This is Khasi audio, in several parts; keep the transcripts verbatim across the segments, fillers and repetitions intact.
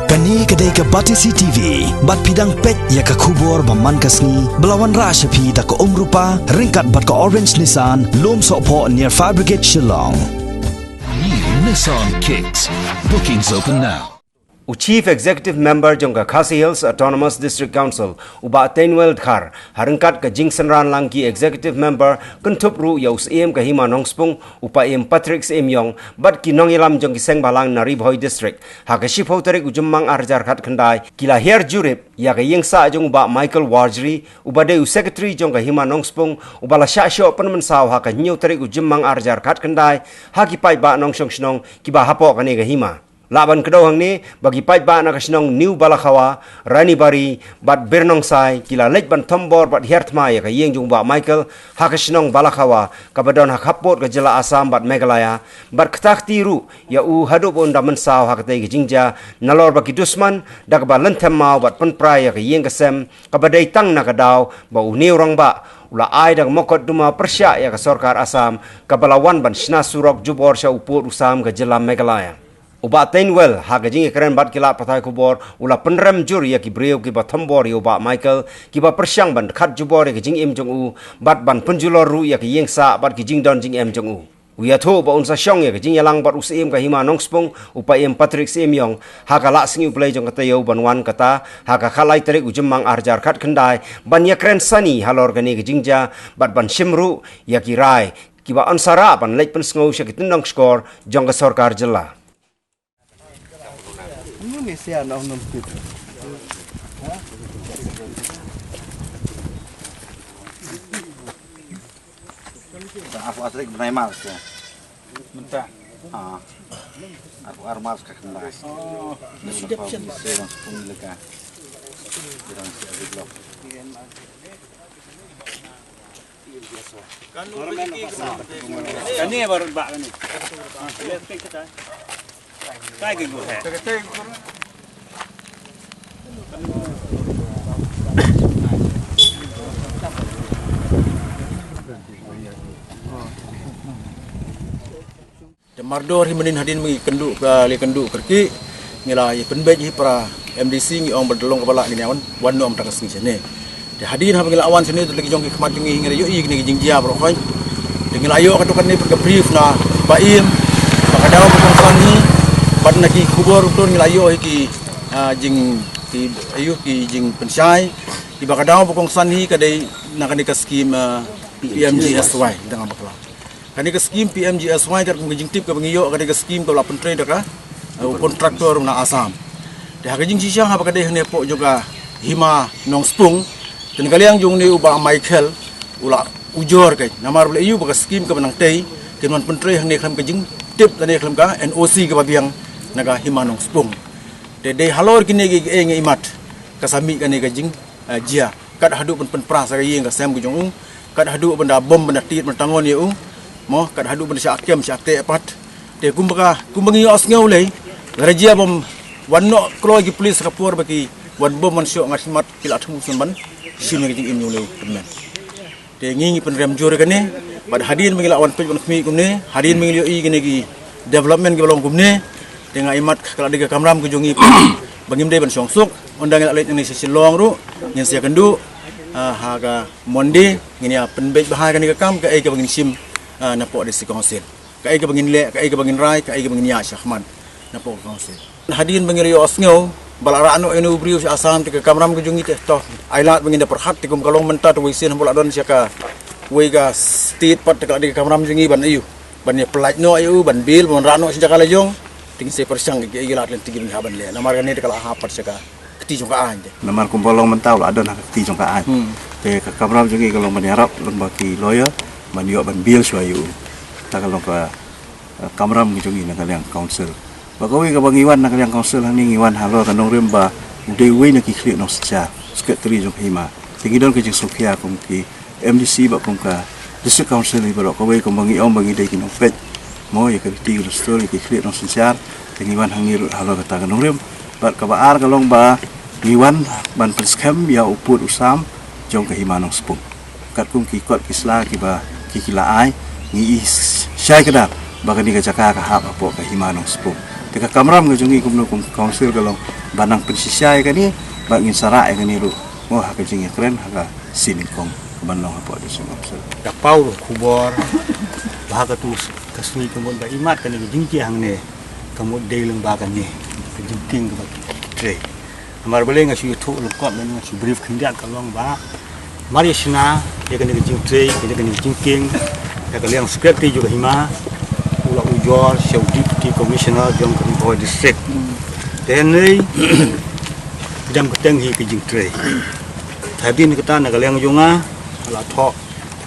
Kane ka dei ka Batesi T V, bad phi dang peit ïa ka khubor ba man ka sngi, ba la wanrah sha phi da ka Umrupa, ryngkat bad ka Orange Nissan, Lumsohphoh near Fire Brigade Shillong. New Nissan Kicks. Bookings open now. U Chief Executive Member jong ka Khasi Hills Autonomous District Council, u Bah Teinwell Dkhar, ha ryngkat ka jingsynran lang ki Executive Member, kynthup ruh ïa u Syiem ka Hima Nongspung, u Paiem Patrick Syiemiong, bad ki nongïalam jong ki seng bhalang na Ri Bhoi District, ha ka shiphew tarik u Jymmang arhajar khatkhyndai, ki la hiar jurip ïa ka ïingsah jong u Bah Michael Warjri, uba dei u Secretary jong ka Hima Nongspung, uba la shah shoh pynmynsaw ha ka hynñiew tarik u Jymmang arhajar khatkhyndai, ha ki paidbah nongshong shnong kiba hapoh kane ka hima. Lah ban kdew hangne ba ki paidbah na ka shnong New Balakhawa, Ranibari, bad Birnongsai, ki la leit ban thombor bad hiar thma ïa ka ïing jong u Bah Michael, ha ka shnong Balakhawa, kaba don ha khappud ka jylla Assam bad Meghalaya, bad ktah kti ruh ïa u haduh ba un da mynsaw ha katei ka jingjia, nalor ba ki dusman da kaba lynthem maw bad pynpra ïa ka ïing ka sem, kaba dei tang na ka daw ba une u rangbah u la ai da ka mokotduma pyrshah ïa ka sorkar Assam, kaba la wan ban shna surok jubor sha u pud u sam ka jylla Meghalaya. U Bah Teinwell, ha ka jingïakren bad ki lad pathai khubor, u la pynrem jur ïa ki briew kiba thombor ïa u Bah Michael, kiba pyrshang ban khat jubor ïa ka jingim jong u, bad ban pynjulor ruh ïa ka ïingsah bad ki jingdon jingem jong u. U ïathuh ba un sa shong ïa ka jingïalang bad u Syiem ka Hima Nongspung, u Paiem Patrick Syiemiong, ha ka lad sngi U Blei jong ka taïew ban wan kata, ha ka khatlai tarik u Jymmang arhajar khatkhyndai, ban ïakren sani halor kane ka jingjia, bad ban shim ruh ïa ki rai kiba yn sa rah ban leit pynsngew sha ki tyndong shkor jong ka sorkar jylla. Arphew ar tarik bnai March, ïa. Mynta. Ah. Arphew ar March ka khyndai. Oh. Kane baru ba kane. Ah, lihat kita. Kai ke gua. Te mardor hi mynnin hadien ba ngi kynduh ka, le kynduh kyrkieh, ngi la ïa pynbeit hi para M D C, ngi ong ba da long kaba lah ngin ïa wan, wan noh mynta ka sngi shane. Te hadien haba ngi la wan shane, te la ki jong ki khmat jong ngi, ngi la ïohi kine ki jingjia baroh khoit. Te ngi la ïoh katto katne pat ka brief na Paiem, ba ka daw ba kongsan hi, bad na ki khubor ruh ngi la ïoh hi ki, ah, jing, ki, aïu, ki jingpynshai, kiba ka daw ba kongsan hi ka dei na kane ka skim, ah, P M G S Y, da nga bakla. Kane ka skim P M G S Y, katkum ka jingtip kaba ngi ïoh, kane ka skim kaba la pyntrei da ka, eh, u kontraktor na Assam. Te ha ka jingshisha haba ka dei hangne hapoh jong ka Hima Nongspung, te na ka liang jong une u Bah Michael u la ujor ka, namar ba la ïohi ba ka skim kaba nangtei kin wan pyntrei hangne khlem ka jingtip lane khlem ka N O C kaba biang na ka Hima Nongspung. Te dei halor kine kiei kiei nga imat ka sa mih kane ka jing, eh, jia. Kat haduh ban pynpra sa ka ïing ka sem ka jong u, kat haduh ban da bom, ban da tied, ban da tngon ïa u, mo, kat haduh ban da shah kem, shah teh pat. Te kumba ka, kumba ngi ïohsngew lei, ka jia bom wan noh kloi ki pulit ha ka por ba ki wan bom, wan shoh, nga smat ki la thmu shen ban shim ïa ka jingim jong u lei u kyrmen. Te ngi ngi pynrem jur ïa kane, bad hadien ba ngi la wan peit wan khmih kumne, hadien ba ngi la ïohi kine ki development kiba long kumne, te nga imat ka la dei ka kamram ka jong ngi ba ngim dei ban shong suk, ynda ngi la leit nangne sha Shillong ruh, ngin sa ïakynduh, ah, ha ka Monday, ngin ïa pynbeit bha ïa kane ka kam, kaei kaba ngin shim, ah, napoh District Council. Kaei kaba ngin leh, kaei kaba ngin rai, kaei kaba ngin ïaid shakhmat napoh ka council. Hadien ba ngi la ïohsngew ba la rah noh ïa une u briew sha Assam, te ka kamram ka jong ngi te to ai lad ba ngin da pyrkhat, te kum ka long mynta te wei sien haba la don sha kawei ka state pat, te ka la dei ka kamram jong ngi ban ïoh, ban ïa pynlait noh ïa u, ban bail, ban rah noh sha jaka la jong. Te ngin sa pyrshang ïa ki lad lynti kiba ngi hap ban leh, namar kane te ka la hap pat sha ka kti jong ka aiñ te. Namar kumba long mynta u la don ha ka kti jong ka aiñ. Hmm. Te ka kamram jong ngi ka long ban ïarap lyngba ki lawyer ban ïoh ban bail shuwa ïa u. Te ka long ka, eh, kamram ka jong ngi na ka liang council. Bad kawei kaba ngi wan na ka liang council hangne, ngi wan halor ka nongrim ba u dei uwei na ki khlieh nongsynshar, secretary jong ka hima. Te ngi don ka jingsngewkhia kum ki M D C bad kum ka District Council hi baroh kawei, kumba ngi ong ba ngi dei ki nongpeit, mo, ïa ka riti ka dustur, ïa ki khlieh nongsynshar. Te ngi wan hangne ruh halor kata ka nongrim. Bad kaba ar ka long ba ngi wan ban pynskhem ïa u pud u sam jong ka hima Nongspung. Katkum ki kot ki sla kiba ki, ki la ai, ngi ïohi shai kdar ba kane ka jaka ka hap hapoh ka hima Nongspung. Te ka kamram ka jong ngi kumno kum ka council ka long ban nang pynshisha ïa kane, bad ngin sa rah ïa kane ruh mo ha ka jingïakren ha ka sien nyngkong ka ban long hapoh district council. Ka paw ruh khubor ba ha katu ka sngi ka mut ba imat kane ka jingkieng hangne ka mut dei lyngba kane ka jingkieng kaba ki trei. Namar balei nga shu ïathuh lyngkot lane nga shu brief khyndiat ka long ba mar ïa shna ïa kane ka jingtrei, ïa kane ka jingkieng, ïa ka liang secretary jong ka hima u la ujor sha u Deputy Commissioner jong ka Ri Bhoi District. Te hynrei ki dang bteng hi ka jingtrei. Hadien kata na ka liang jong nga la thoh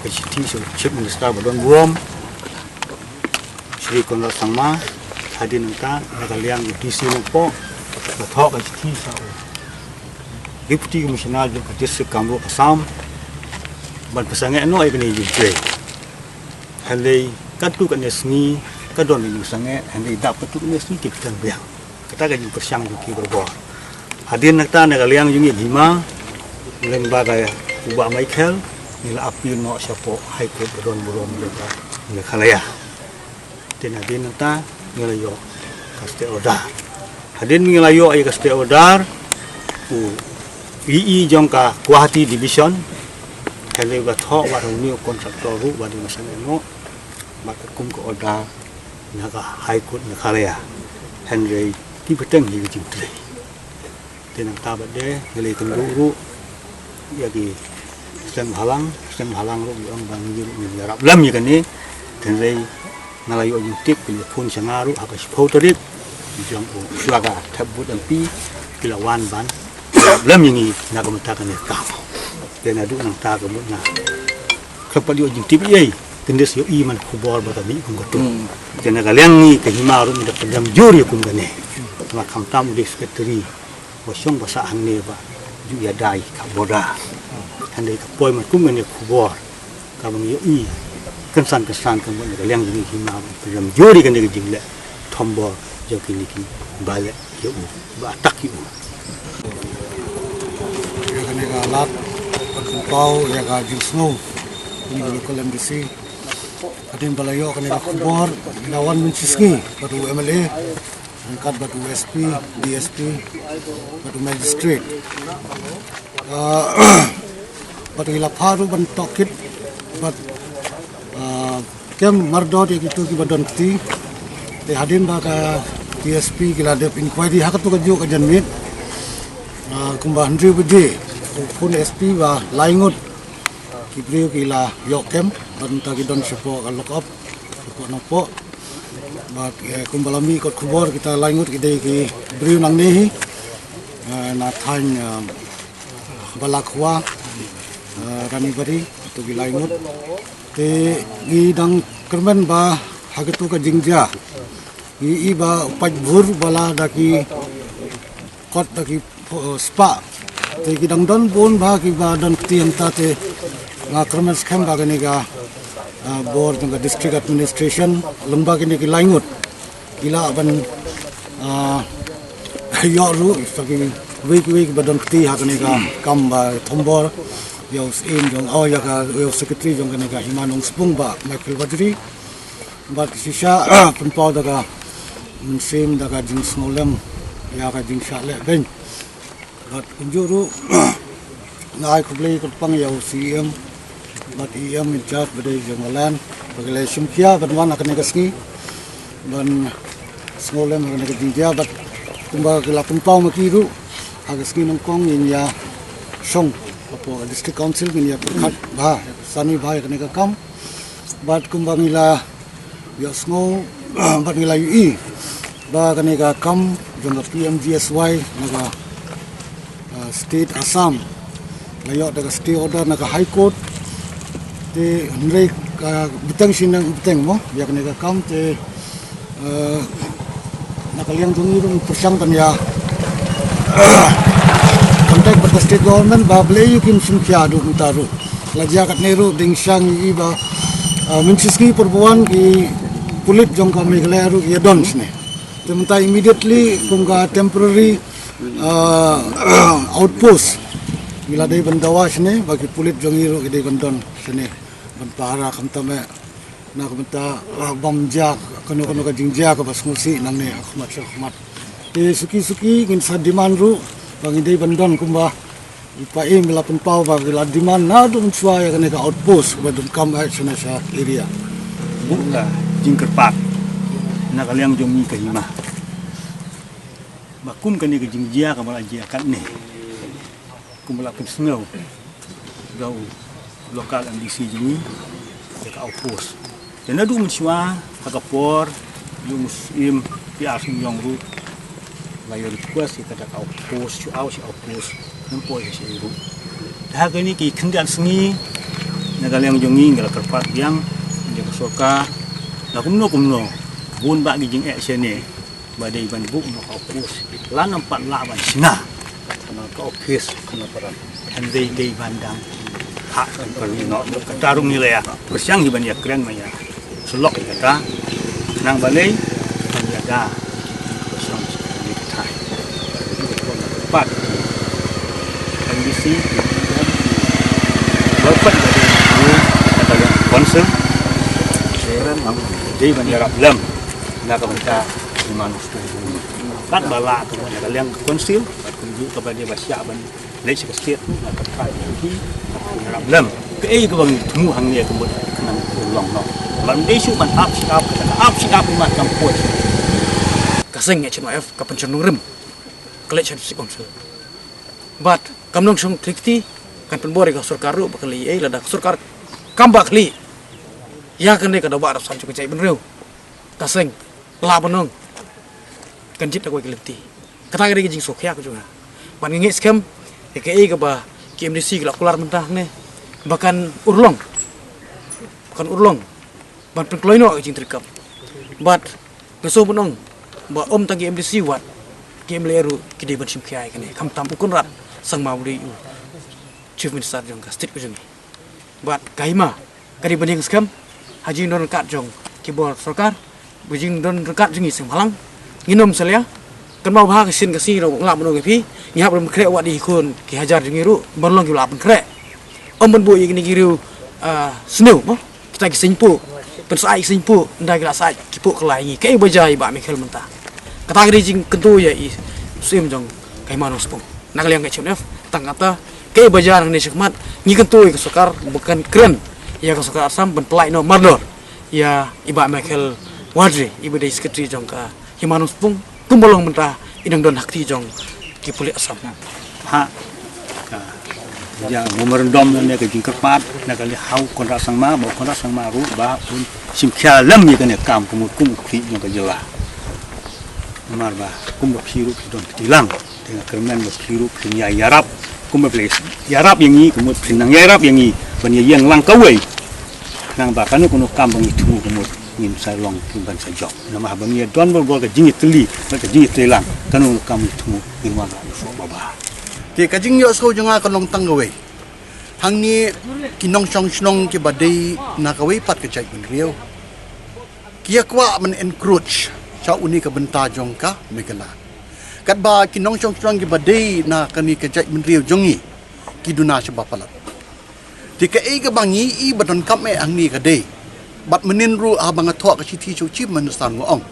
ka shithi sha u Chief Minister ba don burom, Shri Conrad Sangma. Hadien nangta na ka liang u D C Nongpoh la thoh ka shithi sha u Deputy Commissioner jong ka District Kamruh Assam ban pynsangeh noh ïa kane ka jingtrei. Hynrei katto katne sngi ka don ïa ka jingsangeh, hynrei dap katto katne sngi ki pteng biang. Kata ka jingpyrshang jong ki barabor. Hadien nangta na ka liang jong ngi ka hima lyngba ka u Bah Michael ngi la appeal noh shapoh High Court ba don burom jong ka Meghalaya. Te hadien nangta ngi la ïoh ka stay order. Hadien ngi la ïoh ïa ka stay order, u E E jong ka Guwahati Division hynrei u la thoh ba u new contractor ruh ba dei ma sangeh noh bad ka kum ka order na ka High Court Meghalaya. Hynrei ki bteng hi ka jingtrei. Te nangta bad de ngi la ïakynduh ruh ïa ki seng bhalang, seng bhalang ruh ki ong ba ngi ruh ngin ïarap lem ïa kane. Hynrei nga la ïoh jingtip, ki la phone sha nga ruh ha ka shiphew tarik jong u, shuwa ka thep vote M P ki la wan ban ïarap lem ïa ngi na ka bynta kane ka kam. Te naduh nangta ka mut nga khlem pat ïoh jingtip ei ei, kyndiah ïohi man khubor ba ka mih kum katu. Te na ka liang ngi ka hima ruh ngi da pynrem jur ïa kum kane. Nga khamtam u dei secretary ba shong ba sah hangne ba ju ïada ïa ka border. Hynrei ka poi man kum kane khubor kaba ngi ïohi kynsan kynsan ka mut na ka liang jong ngi ka hima ruh ngi pynrem jur ïa kane ka jingleh thombor jong kine kiba leh ïa u, ba attack ïa u. Ïa kane ka lad ban pynpaw ïa ka jingsngew jong u local M D C. Hadien ba la ïoh kane ka khubor ngi la wan mynshisngi bad u M L A ryngkat bad u S P, D S P bad u magistrate. Ah, bad ngi la phah ruh ban tohkit bad, ah, kem mardor ïa kito kiba don kti. Te hadien ba ka D S P ki la dep inquiry ha kato ka juh ka janmiet, ah, kumba hynriew baje u phone S P ba lai ngut ki briew ki la ïoh kem bad mynta ki don shapoh ka lock up shapoh Nongpoh. Bad, eh, kumba la mih kot khubor kita lai ngut ki dei ki briew nangne hi, eh, na thaiñ, eh, Balakhwa, eh, Ranibari, to ki lai ngut. Te ngi dang kyrmen ba ha kito ka jingjia ngi i ba u paidbah ba la da ki kot da ki, eh, spah. Te ki dang don bun ba kiba don kti hangta te nga kyrmen skhem ba kane ka, eh, bor jong ka district administration lyngba kine ki lai ngut ki lah ban, ah, ïoh ruh sa kiwei kiwei kiba don kti ha kane ka kam ba thombor ïa u syiem jong, oh, ïa ka, ïa u secretary jong kane ka hima Nongspung, Bah Michael Bajri. Bad shisha pynpaw da ka mynsiem da ka jingsngewlem ïa ka jingshah leh beiñ. Bad kumjuh ruh nga ai khublei kyrpang ïa u C E M bad E M in charge ba dei jong ka land ba ki la shim khia ban wan ha kane ka sngi ban sngewlem ha kane ka jingjia. Bad kumba ki la pynpaw ma ki ruh, ha ka sngi nyngkong ngin ïa shong hapoh district council, ngin ïa pyrkhat bha, sani bha ïa kane ka kam. Bad kumba ngi la ïohsngew bad ngi la ïohi ba kane ka kam jong ka P M G S Y na ka, ah, state Assam la ïoh da ka stay order na ka High Court. Te hynrei ka bteng shi nang bteng mo ïa kane ka kam te, eh, na ka liang jong ngi ruh ngi pyrshang ban ïa contact bad ka state government ba balei kin shim khia haduh mynta ruh. La jia katne ruh dang shang i ba, ah, mynshisngi por ba wan ki pulit jong ka Meghalaya ruh ïa don shane. Te mynta immediately kum ka temporary, ah, outpost ngi la dei ban dawa shane ba ki pulit jong ngi ruh ki dei ban don shane ban pahara khamtam eh Na ka bynta, ah, bym jia kano kano ka jingjia kaba sngewsih nangne ha khmat sha khmat. Te suki suki ngin sa demand ruh ba ngi dei ban don kumba i Paiem i la pynpaw ba ki la demand naduh mynshuwa ïa kane ka outpost ba donkam ha shane sha area. Bun ka jingkyrpad na ka liang jong ngi ka hima ba kum kane ka jingjia kaba la jia katne, kum ba la pynsngew da u local M D C jong ngi ïa ka outpost. Te naduh mynshuwa ha ka por jong u Syiem P R Sing Jong ruh la ïa request ïa kata ka outpost, shu aw sha outpost, nang poi sha ruh. Te ha kane ki khyndiat sngi na ka liang jong ngi ngi la kyrpad biang ïa ka sorkar, la kumno kumno bun bah ki jingeh shane ba dei ban buh noh ka office. Lada ym pat lah ban shna na ka office, na param, hynrei dei ban dang ha kan param noh. Kata ruh ngi la ïa pyrshang hi ban ïa kren, ban ïa syllok ïa kata. Nang balei ban ïada pyrshang ïa kata. Pat kan bisi ba pat ba dei kata ïa council. Dei ban ïarap lem na ka bynta hima nongspung. Kat ba lah ka bynta ka liang ka council, kat kumjuh kaba dei ba shah ban leit sha ka state, na ka bynta ki ïarap lem. Kaei kaba ngi thmu hangne ka mut ka nang long noh. Ban dei shu ban ap shi ap, ka ap shi ap, mat kam poi. Ka seng H N O F ka pynshong nongrim ka leit sha district council. Bad kam nongshong thikti kan pynbor ïa ka sorkar ruh ba ka lei ei, lada ka sorkar kam ba khlieh ïa kane ka daw ba rasam jong ka jaitbynriew. Ka seng lah ban ong kan jied da kawei ka lynti. Kata ka dei ka jingsngewkhia ka jong nga. Ban ngi ngeit skhem ïa kaei kaba ki M D C ki la kular mynta hangne ba kan urlong, ba kan urlong ban pynkloi noh ka jingtreikam. Bad nga sngewbha ban ong ba ym tang ki M D C wat, ki M L A ruh ki dei ban shim khia ïa kane, khamtam u Conrad Sangma u dei u Chief Minister jong ka state ka jong ngi. Bad ka hima ka dei ban ïeng skhem ha jingdon ryngkat jong ki bor sorkar, ba jingdon ryngkat jong ngi seng bhalang. Ngin ym salia. Kan mawbha ka sien ka sngi ruh nga lah ban ong ïa phi, ngi hap ban pynkhreh wat ïa ki khun ki hajar jong ngi ruh ban long ki ba lah pynkhreh. Ym ban buh ïa kine ki riew, ah, sniew mo. Kita ki seng puh, pynsaid ki seng puh, ynda ki la said ki puh kylla ïa ngi. Kaei ba jia ïa i Bah Michael mynta? Kata ka dei jingkyntu ïa i Syiem jong ka hima nongspung. Na ka liang ka H N F, tang kata kaei ba jia nangne shakhmat, ngi kyntu ïa ka sorkar ba kan kren ïa ka sorkar Assam ban pynlait noh mardor ïa i Bah Michael Warjri, i ba dei secretary jong ka hima nongspung, kumba long mynta i nang don ha kti jong ki pulit Assam. Ha ka, ïa, memorandum ne ka jingkyrpad na ka liang ha u Conrad Sangma, ba u Conrad Sangma ruh ba un shim khia lem ïa kane ka kam ka mut kum u khlieh jong ka jylla. Namar ba kumba phi ruh phi don kti lang, te nga kyrmen ba phi ruh phin ïa ïarap. Kumba phi ïarap ïa ngi ka mut phin nang ïarap ïa ngi ban ïa ïeng lang kawei. Nang ba kano kano kam ba ngi thmu ka mut ngin sa long kin ban sa jop. Namar ba ngi don bor bor ka jingïatylli, ka jingïatylli lang. Kano kano kam ba ngi thmu ngin wan ruh shuh ba bha. Te ka jingïohsngew jong nga ka long tang kawei. Hangne ki nongshong shnong kiba dei na kawei pat ka jaitbynriew ki ïa kwah ban encroach sha une ka bynta jong ka Meghalaya. Katba ki nongshong shnong kiba dei na kane ka jaitbynriew jong ngi ki duna shaba palat. Te kaei kaba ngi i ba donkam eh hangne ka dei, bad mynnin ruh haba nga thoh ka shithi sha u Chief Minister nga ong,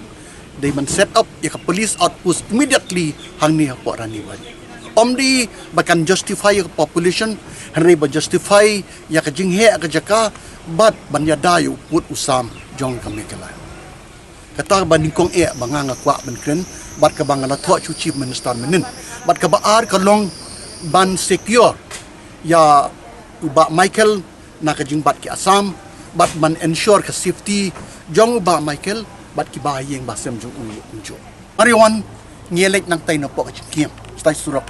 dei ban set up ïa ka police outpost immediately hangne hapoh Rani Bari. Ym dei ba kan justify ïa ka population, hynrei ba justify ïa ka jingheh ka jaka, bad ban ïada ïa u pud u sam jong ka Meghalaya. Kata kaba nyngkong eh ba nga nga kwah ban kren, bad kaba nga la thoh sha u Chief Minister mynnin. Bad kaba ar ka long ban secure ïa u Bah Michael na ka jingbat ki Assam, bad ban ensure ka safety jong u Bah Michael bad kiba ha ïing ba ha sem jong u kumjuh. Mariwan, ngi leit nangtai napoh ka jingkieng, stai surok.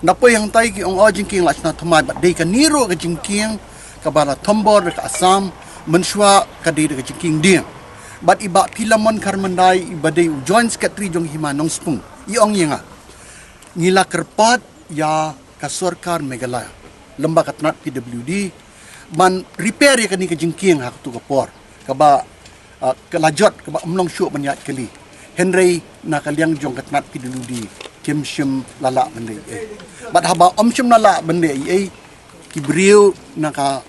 Napoi hangtai ki ong o jingkieng la shna thymmai, bad dei kane ruh ka jingkieng kaba la thombor da ka Assam, mynshuwa ka dei da ka jingkieng dieng. Bad i Bah Philemon Kharmyndai iba dei u Joint Secretary jong hima Nongspung, i ong ïa nga, ngi la kyrpad ïa ka sorkar Meghalaya lyngba ka tnat P W D ban repair ïa kane ka jingkieng ha katu ka por kaba, ah, ka la jot kaba ym long shuh ban ïaid kali. Hynrei na ka liang jong ka tnat P W D kim shym la lah ban leh ei ei. Bad haba ym shym la lah ban leh ei ei, ki briew na ka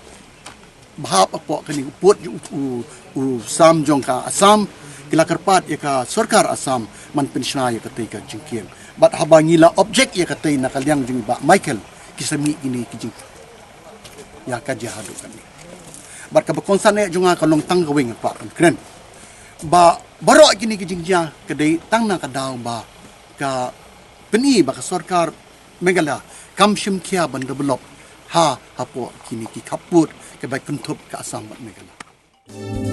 Bhap hapoh kane u pud u, u, u sam jong ka Assam, ki la kyrpad ïa ka sorkar Assam ban pynshna ïa katei ka jingkieng. Bad haba ngi la object ïa katei na ka liang jong i Bah Michael, ki sa mih kine ki jing ïa ka jia haduh kane. Bad kaba kongsan eh jong nga ka long tang kawei nga kwah pynkren. Ba baroh kine ki jingjia ka dei tang na ka daw ba ka pyni ba ka sorkar Meghalaya kam shim khia ban develop ha hapoh kine ki khappud kaba kynthup ka Assam bad Meghalaya.